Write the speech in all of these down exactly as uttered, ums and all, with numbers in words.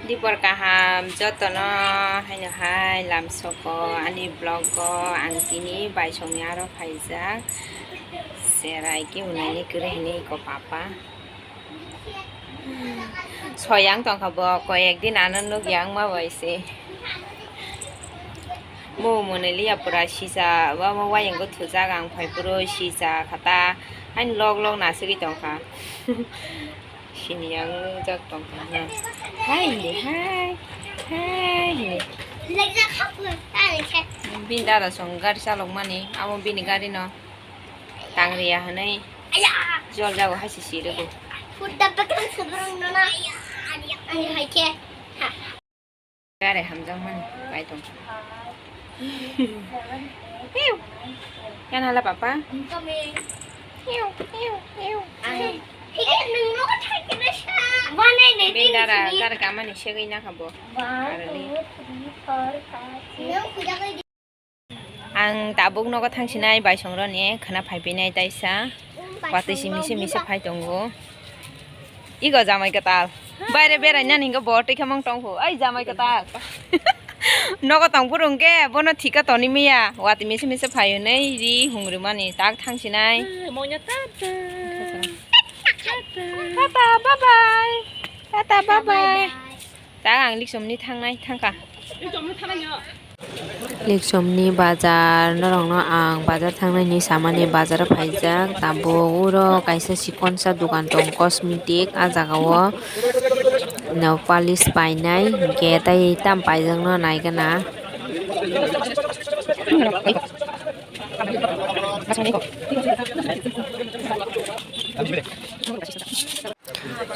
Dipor kaham jotono haino hai lamsoko ani vlog o ang tini baisongni aro phaijak. Cherai khe unaini kwrwi hinwi ko papa. Soyang tongkha bo, koyek din ano nukya wngma bai se. Bo mwnwi liya pura sisa, bo mo wayang go thujak ang phai phuru sisa khata. Haino log log nasugwi tongkha. Sini yang nukjak tongkha. Hai ni, hai, hai ni. Bini dada song gari chalok mani, amo bini gari no. Tangriya hwnwi jol jago hai se sirwgo. Gare hamjakmani bai tong. Hiu. Yan hala papa. Hiu, hiu, hiu. Bini dara gari kamani segwi nakha bo. Aroni. Ang tabuk nogo thangsinai baisongroni khwna phaipinai taisa. Watwi simi simi se phai tongo. Igo jamai kwtal. Baire beraina ningkhe bo twi khamang tongkhu. Ai jamai kwtal. Nogo tongphuru hwnkhe bono thika toni miya. Watwi misi misi phai hwnwi ri hungrimani tak thangsinai. Monya tata. Tata, bye bye. Tata, bye bye. Ta ang Liksomni thangnai thangkha. Liksomni bazar norokno ang bazar thangnaini samani bazar phaijak. Tabuk uro kaisa chikonsa dogan tong cosmetic, ah jagao nail polish painai, hwnkhe tei tam paijakno naigana.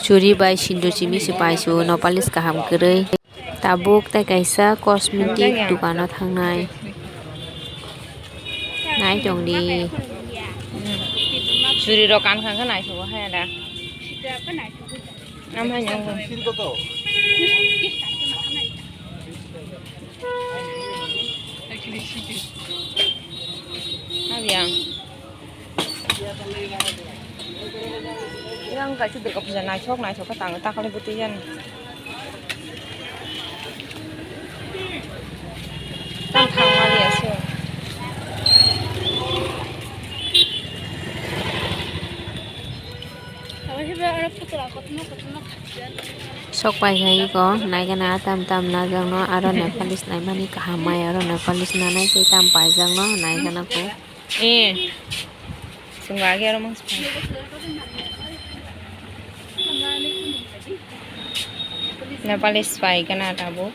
Churi bai sindur simi se paisio, nail polish kaham kwrwi. Tabuk tei kaisa cosmetic dukano thangnai. Nai tongdi. Churi rok kankha khe naithogo hai da. Amhai nangkha. Abiang. Yang kaisa Durga puja naithok naithok khe tango takale bwtwi yani. Tam thangmani aswk. Sok pai hai ko naigana tam tam najakno aro nail polish naimani kaham mai aro nail polish nanai tei tam paijakno naigana ko. Eh, chwng agi aro mangsa. Nail polish paigana tabuk.